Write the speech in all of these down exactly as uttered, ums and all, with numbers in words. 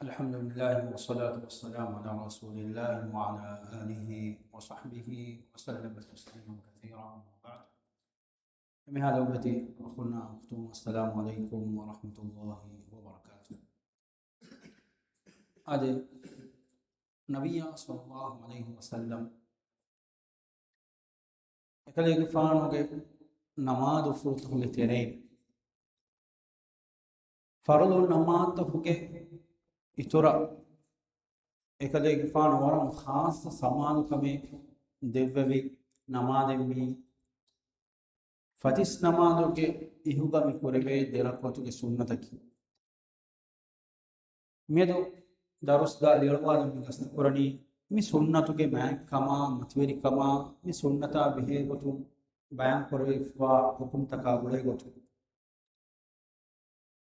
الحمد لله والصلاة والسلام على رسول الله وعلى آله وصحبه وسلم تسليما كثيرا، أما بعد. އެންމެހާ ލޮބުވެތި އަޚުންނާ އުޚްތުން، السلام عليكم ورحمة الله وبركاته. އާދެ، ނަބިއްޔާ ޞައްލައްލާހު ޢަލައިހި ވަސައްލަމް އެކަލޭގެފާނުގެ ނަމާދު ފުރަތަމަ ތެރެއިން، ފަރުޟު ނަމާދުތަކުގެ އިތުރަށް އެކަލޭގެފާނު ވަރަށް ޚާއްޞަ ސަމާލުކަމެއް ދެއްވެވި ނަމާދެއް މީ. ފަތިސް ނަމާދުގެ އިހުގަ މި ކުރެވޭ ދެ ރަކުޢަތުގެ ސުންނަތަކީ. މިއަދު ދަރުސްގަ ލިޔުއްވާލަން މި ގަސްތުކުރަނީ މި ސުންނަތުގެ މާތްކަމާ، މަތިވެރިކަމާ، މި ސުންނަތާ ބެހޭ ގޮތުން ބަޔާން ކުރެވިފައިވާ ޙުކުމްތަކާ ގުޅޭ ގޮތުން.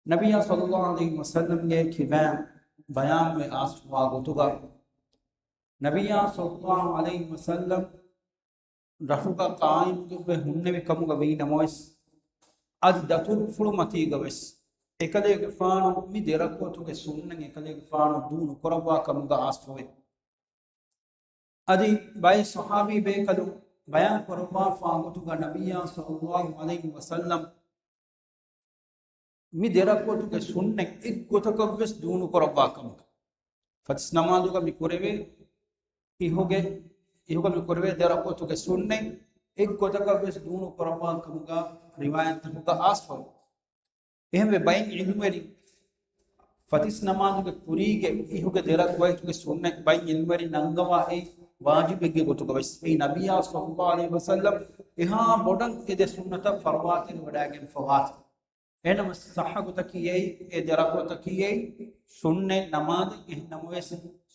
ނަބިއްޔާ ޞައްލައްލާހު ޢަލައިހި ވަސައްލަމްގެ ކިބައިން ބަޔާންވެ އައިސްފައިވާ ގޮތުގަ، ނަބިއްޔާ ޞައްލައްލާހު ޢަލައިހި ވަސައްލަމް ރަށުގަ ޤާއިމުވެ ހުންނެވި ކަމުގަ ވީ ނަމަވެސް، އަދި ދަތުރުފުޅު މަތީގަވެސް އެކަލޭގެފާނު މި ދެ ރަކުޢަތުގެ ސުންނަތް އެކަލޭގެފާނު ދޫ ނުކުރައްވާ ކަމުގަ އައިސްފަވޭ. އަދި ބައެއް ޞަޙާބީ ބޭކަލުން ބަޔާން ކުރައްވާފާ ގޮތުގަ ނަބިއްޔާ ޞައްލައްލާހު ޢަލައިހި ވަސައްލަމް މި ދެ ރަކުޢަތުގެ ސުންނަތް އެއްގޮތަކަށްވެސް ދޫ ނުކުރައްވާ ކަމުގަ، ފަތިސް ނަމާދުގަ މި ކުރެވޭ އިހުގެ، އިހުގަ މި ކުރެވޭ ދެ ރަކުޢަތުގެ ސުންނަތް އެއްގޮތަކަށްވެސް ދޫ ނުކުރައްވާ ކަމުގަ ރިވާޔަތްތަކުގަ އައިސްފަވޭ. އެހެންވެ ބައެއް ޢިލްމުވެރިން ފަތިސް ނަމާދުގެ ކުރީގެ އިހުގެ ދެ ރަކުޢަތުގެ ސުންނަތް ބައެއް ޢިލްމުވެރިން ނަންގަވާ އެއް ވާޖިބެއްގެ ގޮތުގަވެސް. އެއީ ނަބިއްޔާ ޞައްލައްލާހު ޢަލައިހި ވަސައްލަމް އެހާ ބޮޑަށް އެ ދެ ސުންނަތަށް ފަރުވާތެރިވަޑައިގެންފަވާތީ. އެހެންނަމަ ޞައްޙަ ގޮތަކީ އެއީ، އެ ދެ ރަކުޢަތަކީ އެއީ، ސުންނަތް ނަމާދެއް. އެހެން ނަމަވެސް،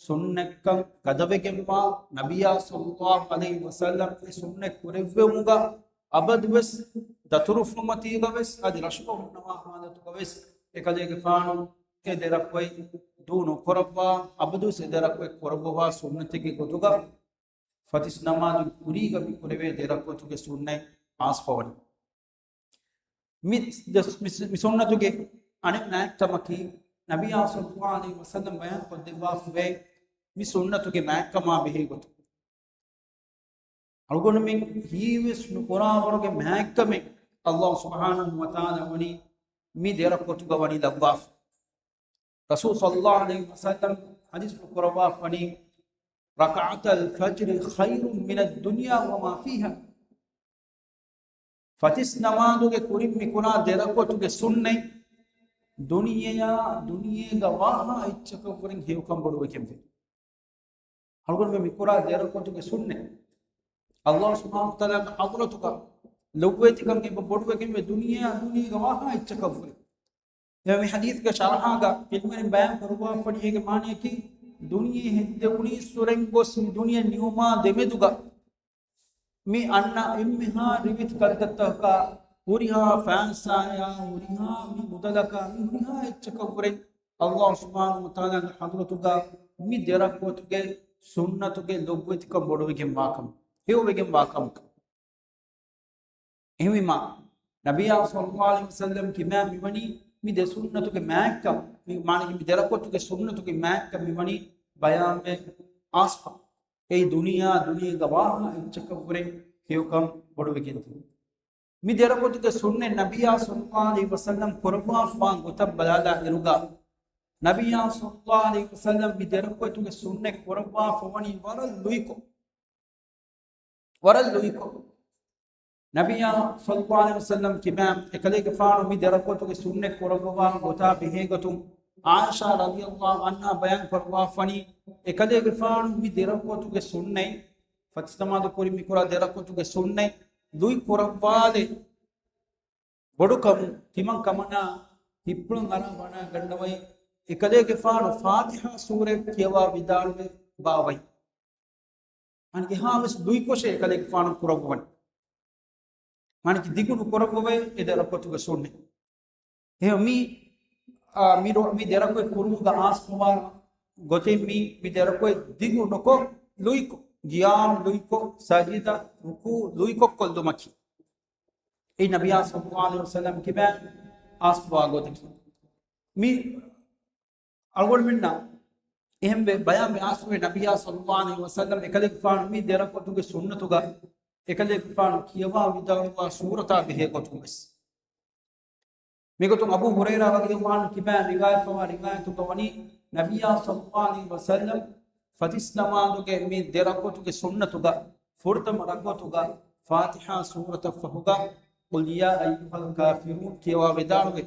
ސުންނަތްކަން ގަދަވެގެންވާ، ނަބިއްޔާ ޞައްލައްލާހު ޢަލައިހި ވަސައްލަމް އެ ސުންނަތް ކުރެއްވުމުގަ އަބަދުވެސް ދަތުރުފުޅުމަތީގަވެސް އަދި ރަށުގަ ހުންނަވާ ހާލަތުގަވެސް އެކަލޭގެފާނު އެ ދެ ރަކުޢަތް ދޫ ނުކުރައްވާ، އަބަދުވެސް އެ ދެ ރަކުޢަތް ކުރައްވަވާ ސުންނަތެއްގެ ގޮތުގަ ފަތިސް ނަމާދު ކުރީގަ މި ކުރެވޭ ދެ ރަކުޢަތުގެ ސުންނަތް އައިސްފަވަނީ. މި، މި، މި ސުންނަތުގެ އަނެއް މާތްކަމަކީ، ނަބިއްޔާ ޞައްލައްލާހު ޢަލައިހި ވަސައްލަމް ބަޔާން ކޮށްދެއްވާފަވޭ މި ސުންނަތުގެ މާތްކަމާ ބެހޭ ގޮތުން. އަޅުގަނޑުމެން ހީވެސް ނުކުރާ ވަރުގެ މާތްކަމެއް ﷲ ސުބްޙާނަހޫ ވަތަޢާލާ ވަނީ މި ދެ ރަކުޢަތުގަ ވަނީ ލައްވާފަ. ރަސޫލު ޞައްލައްލާހު ޢަލައިހި ވަސައްލަމް ޙަދީޘްފުޅު ކުރައްވާފަވަނީ، "ركعتا الفجر خير من الدنيا وما فيها." ފަތިސް ނަމާދުގެ ކުރިން މި ކުރާ ދެ ރަކުޢަތުގެ ސުންނަތް ދުނިޔެޔާ ދުނިޔޭގަ ވާހާ އެއްޗަކަށްވުރެން ހެޔޮކަން ބޮޑުވެގެންވޭ. އަޅުގަނޑުމެން މި ކުރާ ދެ ރަކުޢަތުގެ ސުންނަތް ﷲ ސުބްޙާނަހޫ ވަތަޢާލާގެ ޙަޟްރަތުގަ ލޮބުވެތިކަން އެބަ ބޮޑުވެގެންވޭ، ދުނިޔެޔާ ދުނިޔޭގަ ވާހާ އެއްޗަކަށްވުރެން. އެ މި ޙަދީޘްގެ ޝަރަޙާގަ ޢިލްމުވެރިން ބަޔާން ކުރައްވާފަވަނީ އޭގެ މާނަޔަކީ، ދުނިޔެ ހެއްދެވުނީއްސުރެން ގޮސް މި ދުނިޔެ ނިއުމާ ދެމެދުގަ މި އަންނަ އެންމެހާ ރިވެތި ކަންތައްތަކަކާ، ހުރިހާ ފައިސާޔާ، ހުރިހާ މި މުދަލަކާ، މި ހުރިހާ އެއްޗަކަށްވުރެން ﷲ ސުބްޙާނަހޫ ވަތަޢާލާގެ ޙަޟްރަތުގަ މި ދެ ރަކުޢަތުގެ ސުންނަތުގެ ލޮބުވެތިކަން ބޮޑުވެގެންވާކަމަށް، ހެޔޮވެގެންވާކަމަށް. އެހެންވީމާ، ނަބިއްޔާ ޞައްލައްލާހު ޢަލައިހި ވަސައްލަމް ކިބައިން މިވަނީ މި ދެ ސުންނަތުގެ މާތްކަން، މި މާނައަކީ މި ދެ ރަކުޢަތުގެ ސުންނަތުގެ މާތްކަން މިވަނީ ބަޔާންވެ އައިސްފަ. އެއީ ދުނިޔެޔާ ދުނިޔޭގަ ވާހާ އެއްޗަކަށްވުރެން ހެޔޮކަން ބޮޑުވެގެންދިޔަ. މި ދެ ރަކުޢަތުގެ ސުންނަތް ނަބިއްޔާ ޞައްލައްލާހު ޢަލައިހި ވަސައްލަމް ކުރައްވާފާ ގޮތަށް ބަލާލާ އިރުގަ، ނަބިއްޔާ ޞައްލައްލާހު ޢަލައިހި ވަސައްލަމް މި ދެ ރަކުޢަތުގެ ސުންނަތް ކުރައްވާފަވަނީ ވަރަށް ލުއިކޮށް. ވަރަށް ލުއިކޮށް. ނަބިއްޔާ ޞައްލައްލާހު ޢަލައިހި ވަސައްލަމް ކިބައިން އެކަލޭގެފާނު މި ދެ ރަކުޢަތުގެ ސުންނަތް ކުރައްވަވާ ގޮތާ ބެހޭގޮތުން، ޢާއިޝާ ރަޟިޔައްލާހު ޢަންހާ ބަޔާން ކުރައްވާފަވަނީ، އެކަލޭގެފާނު މި ދެ ރަކުޢަތުގެ ސުންނަތް، ފަތިސް ނަމާދު ކުރިން މި ކުރާ ދެ ރަކުޢަތުގެ ސުންނަތް ލުއި ކުރައްވާލެއް ބޮޑުކަމުން ތިމަން ކަމަނާ ހިތްޕުޅުން އަރާ ވަނާ ގަންނަވައި، އެކަލޭގެފާނު ފާތިޙާ ސޫރަތް ކިޔަވާ ވިދާޅުވެ ބާވައި. މާނައަކީ އެހާވެސް ލުއިކޮށޭ އެކަލޭގެފާނު ކުރައްވަވަނީ. މާނައަކީ ދިގު ނުކުރައްވަވޭ އެ ދެ ރަކުޢަތުގެ ސުންނަތް. އެހެން މި، އާ، މި ރޮ-، މި ދެ ރަކުޢަތް ކުރުމުގަ އައިސްފަވާ ގޮތެއް މި، މި ދެ ރަކުޢަތް ދިގު ނުކޮށް ލުއިކޮށް، ޤިޔާމް ލުއިކޮށް، ސަޖިދަ، ރުކޫޢު ލުއިކޮށް ކޮށްލުމަކީ. އެއީ ނަބިއްޔާ ޞައްލައްލާހު ޢަލައިހި ވަސައްލަމް ކިބައިން އައިސްފަވާ ގޮތަކީ. މި އަޅުގަނޑުމެންނަށް އެހެންވެ ބަޔާންވެ އާސްފަވޭ ނަބިއްޔާ ޞައްލައްލާހު ޢަލައިހި ވަސައްލަމް އެކަލޭގެފާނު މި ދެރަކުޢަތުގެ ސުންނަތުގަ އެކަލޭގެފާނު ކިޔަވާ ވިދާޅުވާ ސޫރަތާ ބެހޭ ގޮތުން ވެސް. މިގޮތުން އަބޫ ހުރައިރާ ރަޟިޔައްލާހު ޢަންހު ކިބާ ރިވާޔަތްވާ ރިވާޔަތުގަ ވަނީ، ނަބިއްޔާ ޞައްލައްލާހު ޢަލައިހި ވަސައްލަމް ފަތިސް ނަމާދުގެ މި ދެރަކުޢަތުގެ ސުންނަތުގަ ފުރަތަމަ ރަކުޢަތުގަ ފާތިޙާ ސޫރަތަށްފަހުގަ ޤުލް ޔާ އައްޔުހަލް ކާފިރޫން ކިޔަވާ ވިދާޅުވެ،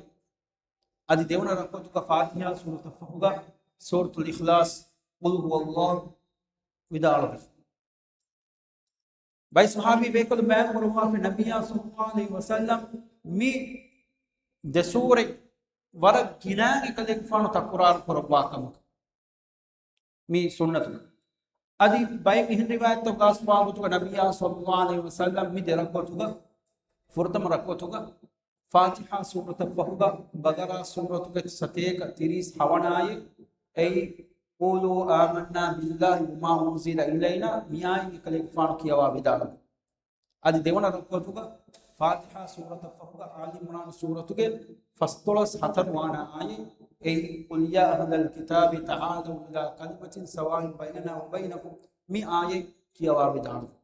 އަދި ދެވަނަ ރަކުޢަތުގަ ފާތިޙާ ސޫރަތަށްފަހުގަ ސޫރަތުލް އިޚްލާޞް، ޤުލް ހުވައްލާހު ވިދާޅުވި. ބައެއް ޞަޙާބީ ބޭކަލުން ބަޔާން ކުރައްވާފަ، ނަބިއްޔާ ޞައްލައްލާހު ޢަލައިހި ވަސައްލަމް މި ދެ ސޫރަތް ވަރަށް ގިނައިން އެކަލޭގެފާނު ތަކުރާރު ކުރައްވާ ކަމަކަށް މި ސުންނަތުގަ. އަދި ބައެއް އެހެން ރިވާޔަތްތައް ގާސް ވާގޮތުގަ ނަބިއްޔާ ޞައްލައްލާހު ޢަލައިހި ވަސައްލަމް މި ދެ ރަކުޢަތުގަ ފުރަތަމަ ރަކުޢަތުގަ ފާތިޙާ ސޫރަތަށްފަހުގަ ބަޤަރާ ސޫރަތުގެ ސަތޭކަ ތިރީސް ހަވަނަ އާޔަތް، އެއީ، قولوا آمنا بالله وما أنزل إلينا، މި އާޔަތް އެކަލޭގެފާނު ކިޔަވާ ވިދާޅުވި. އަދި ދެވަނަ ރަކުޢަތުގަ ފާތިޙާ ސޫރަތަށްފަހުގަ އާލި ޢިމްރާން ސޫރަތުގެ ފަސްދޮޅަސް ހަތަރު ވާނަ އާޔަތް، އެއީ، قل يا أهل الكتاب تعالوا إلى كلمة سواء بيننا وبينكم، މި އާޔަތް ކިޔަވާ ވިދާޅުވި.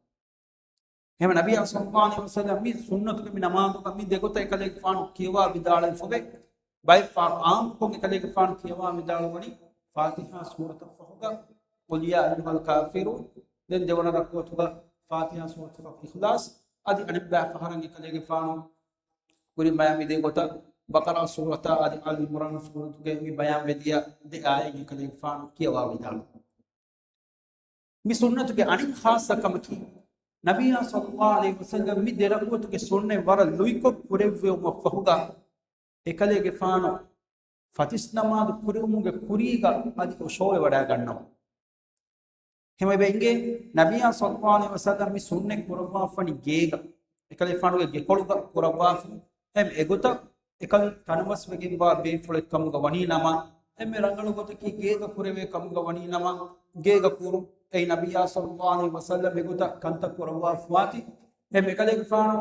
އެހެން ނަބިއްޔާ ޞައްލައްލާހު ޢަލައިހި ވަސައްލަމް މި ސުންނަތުގެ މި ނަމާދުގަ މި ދެގޮތަށް އެކަލޭގެފާނު ކިޔަވާ ވިދާޅެވިފަވޭ. ބައެއް ފަހަރު ޢާއްމުކޮށް އެކަލޭގެފާނު ކިޔަވާ ވިދާޅުވަނީ ފާތިޙާ ސޫރަތަށްފަހުގަ قل يا أيها الكافرون، ދެން ދެވަނަ ރަކުޢަތުގަ ފާތިޙާ ސޫރަތަށްފަހު އިޚްލާޞް، އަދި އަނެއްބައި ފަހަރަށް އެކަލޭގެފާނު ކުރިން ބަޔާން މި ދެ ގޮތަށް ބަޤަރާ ސޫރަތާ އަދި އާލި ޢިމްރާން ސޫރަތުގެ މި ބަޔާން ވެދިޔަ ދެ އާޔަތް އެކަލޭގެފާނު ކިޔަވާ ވިދާޅުވި. މި ސުންނަތުގެ އަނެއް ޚާއްޞަ ކަމަކީ، ނަބިއްޔާ ޞައްލައްލާހު ޢަލައިހި ވަސައްލަމް މި ދެ ރަކުޢަތުގެ ސުންނަތް ވަރަށް ލުއިކޮށް ކުރެއްވެވުމަށްފަހުގަ، އެކަލޭގެފާނު ފަތިސް ނަމާދު ކުރެވުމުގެ ކުރީގަ އަދި އޮށޯވެވަޑައިގަންނަވާ. އެހެންވެ އިނގޭ، ނަބިއްޔާ ޞައްލައްލާހު ޢަލައިހި ވަސައްލަމް މި ސުންނަތް ކުރައްވާފަނި ގޭގަ، އެކަލޭގެފާނުގެ ގެކޮޅުގަ ކުރައްވާފަ، އެހެން އެގޮތަށް އެކަން ތަނަވަސްވެގެންވާ ބޭފުޅެއް ކަމުގަ ވަނީ ނަމަ، އެންމެ ރަނގަޅު ގޮތަކީ ގޭގަ ކުރެވޭ ކަމުގަ ވަނީ ނަމަ، ގޭގަ ކުރުން. އެއީ ނަބިއްޔާ ޞައްލައްލާހު ޢަލައިހި ވަސައްލަމް އެގޮތަށް ކަންތައް ކުރައްވާފަވާތީ، އެހެން އެކަލޭގެފާނު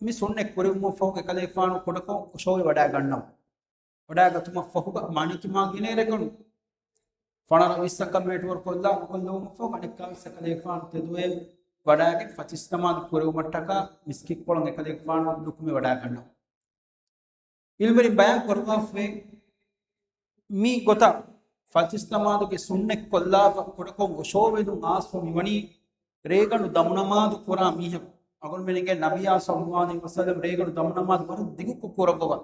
މި ސުންނަތް ކުރެވުމަށްފަހު އެކަލޭގެފާނު ކުޑަކޮށް އޮށޯވެވަޑައިގަންނަވާ. ވަޑައިގަތުމަށްފަހުގަ މާނައަކީ މާ ގިނަ ރެކަނު ފަނަރަ ވިއްސަކަށް މޭޓުވަރު ކޮށްލާ ނުކޮށްލެވުމަށްފަހު އަނެއްކާވެސް އެކަލޭގެފާނު ތެދުވެ ވަޑައިގެން ފަތިސް ނަމާދު ކުރެވުމަށްޓަކާ މިސްކިތްކޮޅުން އެކަލޭގެފާނު ނުކުމެ ވަޑައިގަންނަވާ. ޢިލްމުވެރިން ބަޔާން ކުރައްވާފައި މި ގޮތަށް ފަތިސް ނަމާދުގެ ސުންނަތް ކޮށްލާފަ ކުޑަކޮށް އޮށޯވެލުން އާސްފަ މިވަނީ ރޭގަނޑު ދަމުނަމާދު ކުރާ މީހަކު. އަޅުގަނޑުމެންގެ ނަބިއްޔާ ޞައްލައްލާހު ޢަލައިހި ވަސައްލަމް ރޭގަނޑު ދަމުނަމާދު ވަރަށް ދިގުކޮށް ކުރައްވަވާ.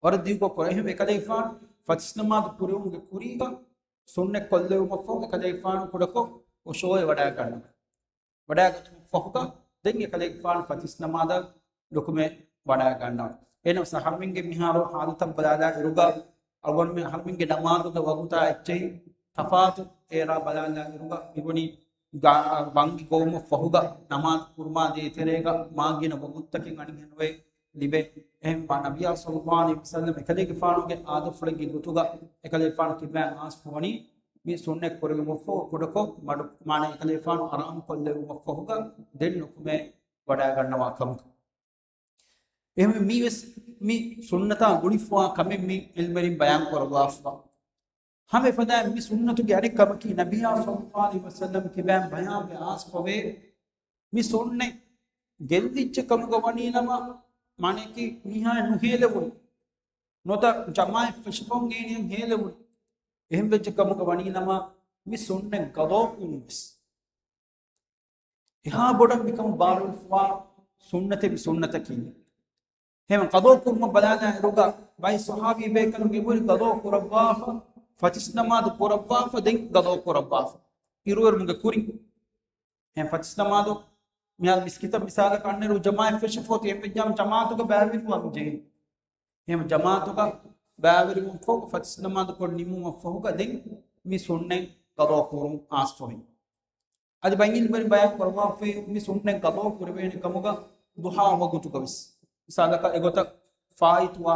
ވަރަށް ދިގުކޮށް ކުރާ. އެހެން އެކަލޭގެފާނު ފަތިސް ނަމާދު ކުރެވުމުގެ ކުރީގަ ސުންނަތް ކޮށްލެވުމަށްފަހު އެކަލޭގެފާނު ކުޑަކޮށް އޮށޯވެ ވަޑައިގަންނަވާ. ވަޑައިގަތުމަށްފަހުގަ ދެން އެކަލޭގެފާނު ފަތިސް ނަމާދަށް ނުކުމެ ވަޑައިގަންނަވާ. އެހެނަސް އަހަރުމެންގެ މިހާރު ހާލަތަށް ބަލާލާ އިރުގަ އަޅުގަނޑުމެން އަހަރުމެންގެ ނަމާދުގެ ވަގުތާ އެއްޗެހި ތަފާތު އޭރާ ބަލާލާ އިރުގަ މިބުނީ ގާ-، ވަންގި ގޮވުމަށްފަހުގަ ނަމާދު ކުރުމާ ދޭތެރޭގަ މާ ގިނަ ވަގުތުތަކެއް އަންހެނުން އޮތް ލިބޭ. އެހެންވީމާ ނަބިއްޔާ ޞައްލައްލާހު ޢަލައިހި ވަސައްލަމް އެކަލޭގެފާނުގެ އާދަފުޅެއްގެ ގޮތުގަ އެކަލޭގެފާނު ކިބައިން އާސްފަ ވަނީ މި ސުންނަތް ކުރެވުމަށްފަހު ކުޑަކޮށް މަޑު، މާނަ އެކަލޭގެފާނު އަރާމު ކޮށްލެވުމަށްފަހުގަ ދެން ނުކުމެ ވަޑައިގަންނަވާ ކަމަކަށް. އެހެންވެ މީވެސް މި ސުންނަތާ ގުޅިފަވާ ކަމެއް މި ޢިލްމުވެރިން ބަޔާން ކުރައްވާފަ. ހަމަ އެފަދައިން މި ސުންނަތުގެ އަނެއް ކަމަކީ ނަބިއްޔާ ޞައްލައްލާހު ޢަލައިހި ވަސައްލަމް ކިބައިން ބަޔާންވެ އާސްފަވޭ މި ސުންނަތް ގެއްލިއްޖެ ކަމުގަ ވަނީ ނަމަ، މާނައަކީ މީހާ ނުހޭލެވުނު. ނުވަތަ ޖަމާޢަތް ފެށިފަހުން އޭނިއަށް ހޭލެވުނު. އެހެން ވެއްޖެ ކަމުގަ ވަނީ ނަމަ، މި ސުންނަތް ގަޟާ ކުރުން ވެސް އެހާ ބޮޑަށް މިކަމަށް ބާރުވެފަވާ ސުންނަތެއް މި ސުންނަތަކީ. އެހެން ގަޟާ ކުރުމަށް ބަލާލާ އިރުގަ ބައެއް ޞަޙާބީ ބޭކަލުން އެބަހުރި ގަޟާ ކުރައްވާފަ، ފަތިސް ނަމާދު ކުރައްވާފަ، ދެން ގަޟާ ކުރައްވާފަ. އިރުއެރުމުގެ ކުރިން. އެހެން ފަތިސް ނަމާދު މިހާރު މިސްކިތަށް މިސާލަކަށް އަންނައިރު ޖަމާޢަތް ފެށިފަހު އެހެންވެއްޖާމަ ޖަމާޢަތުގަ ބައިވެރިވާން ޖެހޭ. އެހެން ޖަމާޢަތުގަ ބައިވެރިވުން ފަހު ފަތިސް ނަމާދު ކޮށް ނިމުމަށް ފަހުގަ ދެން މި ސުންނަތް ގަޟާ ކުރުން އާސްފަވޭ. އަދި ބައެއް ޢިލްމުވެރިން ބަޔާން ކުރައްވާފައި މި ސުންނަތް ގަޟާ ކުރެވޭނެ ކަމުގަ ޟުޙާ ވަގުތުގަ ވެސް. މިސާލަކަށް އެގޮތަށް ފާއިތުވާ